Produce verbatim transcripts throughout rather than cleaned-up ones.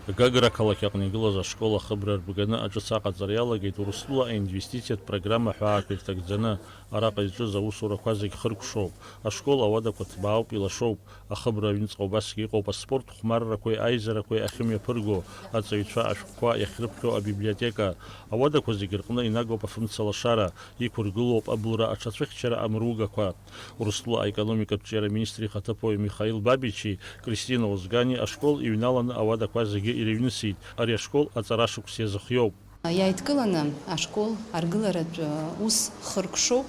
Гагра ақалақь аҟны игылаз ашкол ахыбра рбганы аҿыц аҟаҵара иалагеит Урыстәыла аинвестициатә программа ҳәаақәа ирҭагӡаны. Араҟа изҿыз аусурақәа зегь хыркәшоуп. Ашкол ауадақәа ҭбаауп, илашоуп. Ахыбра аҩныҵҟа убасгьы иҟоуп аспорт хәмаррақәеи аизарақәеи ахьымҩаԥырго, аҵаҩцәа ашәҟәқәа иахьрыԥхьо абиблиотека. Ауадақәа зегь рҟны инагоуп афымца лашара, иқәыргылоуп абылра аҽацәыхьчара амругақәа. Урыстәыла аекономикатә ҿиара министр ихаҭыԥуаҩ Михаил Бабичи Кристина Озгани ашкол иҩналаны ауадақәа зегьы ирыҩнысит. Ари ашкол аҵарашықәс иазыхиоуп. Иааидкыланы ашкол аргыларатә ус хыркәшоуп.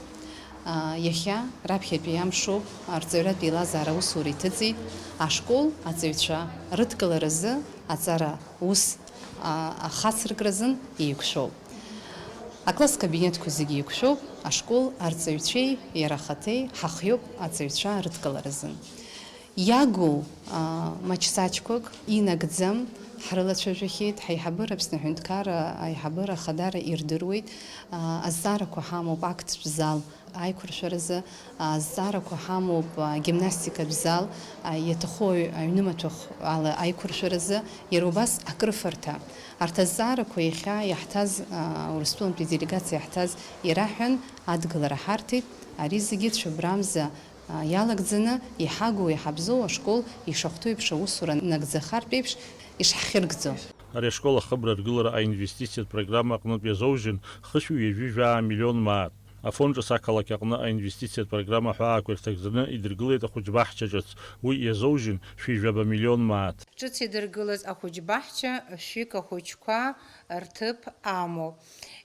Иахьа раԥхьатәи амшоуп, арҵаҩратә еилазаара аусура иҭыҵит. Ашкол аҵаҩцәа рыдкыларазы аҵара ус ахацыркразын еиқәшәоуп. Акласс кабинетқәа зегьы еиқәшәоуп, ашкол арҵаҩцәеи иара ахаҭеи ҳахиоуп аҵаҩцәа рыдкыларазын. Иагу, аа, маҷсаҷқәак инагӡам, ҳрылацәажәахьеит, ҳаиҳабыра Аԥсны аҳәынҭқарра аиҳабыра ахадара ирдыруеит, аа, азҵаарақәа ҳамоуп актәтә зал аиқәыршәаразы, аа, азҵаарақәа ҳамоуп, аа, гимнастикатә зал, аа, иаҭаху аҩ-, аҩнымаҭәахә ала аиқәыршәаразы, иара убас акрыфарҭа. Арҭ азҵаарақәа иахьа иаҳҭаз, аа, Урыстәылантәи аделегациа иаҳҭаз ираҳәан, адгылара ҳарҭеит, ари зегьы цәыббрамза иалагӡаны, иҳагу, иҳабзоу ашкол ишахәҭоу еиԥш аусура нагӡахартә еиԥш ишҳхьыргӡо. Ари ашкол ахыбра аргылара аинвестициатә программа аҟнытә иазоужьын хышәи ҩажәи жәаа миллион мааҭ. Афон ҿыц ақалақь аҟны аинвестициатә программа ҳәаақәа ирҭагӡаны идыргылеит ахәыҷбаҳча ҿыц, уи иазоужьын шәи жәаба миллион мааҭ. Ҿыц идыргылаз ахәыҷбаҳча шәҩык ахәыҷқәа рҭыԥ амоуп.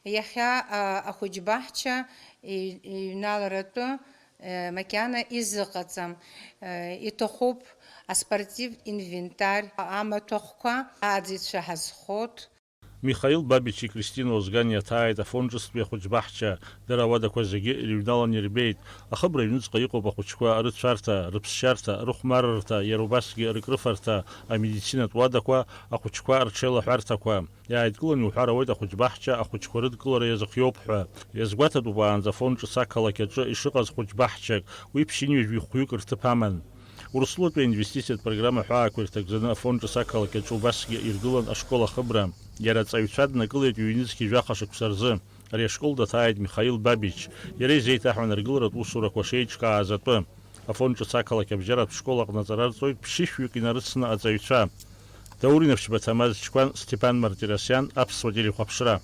Иахьа, а, ахәыҷбаҳча и-, иҩналаратәы макьана изыҟаҵам. Иҭахуп аспортивтә инвентарь, амаҭәахәқәа аӡицәа ҳазхоит. Михаил Бабичи Кристина Озгани иаҭааит Афон ҿыцтәи ахәыҷбаҳча. Дара ауадақәа зегьы ирыҩналан ирбеит. Ахыбра аҩныҵҟа иҟоуп ахәыҷқәа рыцәарҭа, рыԥсшьарҭа, рыхәмаррҭа, иара убасгьы рыкрыфарҭа, амедицинатә уадақәа, ахәыҷқәа рҽеилаҳәарҭақәа. Иааидкыланы иуҳәар ауеит ахәыҷбаҳча ахәыҷқәа рыдкылара иазыхиоуп ҳәа. Иазгәаҭатәуп уаанӡа Афон ҿыц ақалақь аҿы ишыҟаз хәыҷбаҳчак, уи ԥшьынҩажәи хәҩык рҭыԥ аман. Урыстәылатәи аинвестициатә программа ҳәаақәа ирҭагӡаны Афон ҿыц ақалақь аҿы убасгьы иргылан ашкол ахыбра. Иара аҵаҩцәа днакылеит ҩ-нызқьи жәаха шықәса рзы. Ари ашкол даҭааит Михаил Бабич. Иара изеиҭаҳәан аргыларатә усурақәа шеиҿкааз атәы. Афон ҿыц ақалақь абжьаратә школ аҟны аҵара рҵоит ԥшьышәҩык инарыцны аҵаҩцәа. Даур Инаԥшьба, Ҭамаз Чқәан, Стеԥан Мартиросиан, Аԥсуа телехәаԥшра.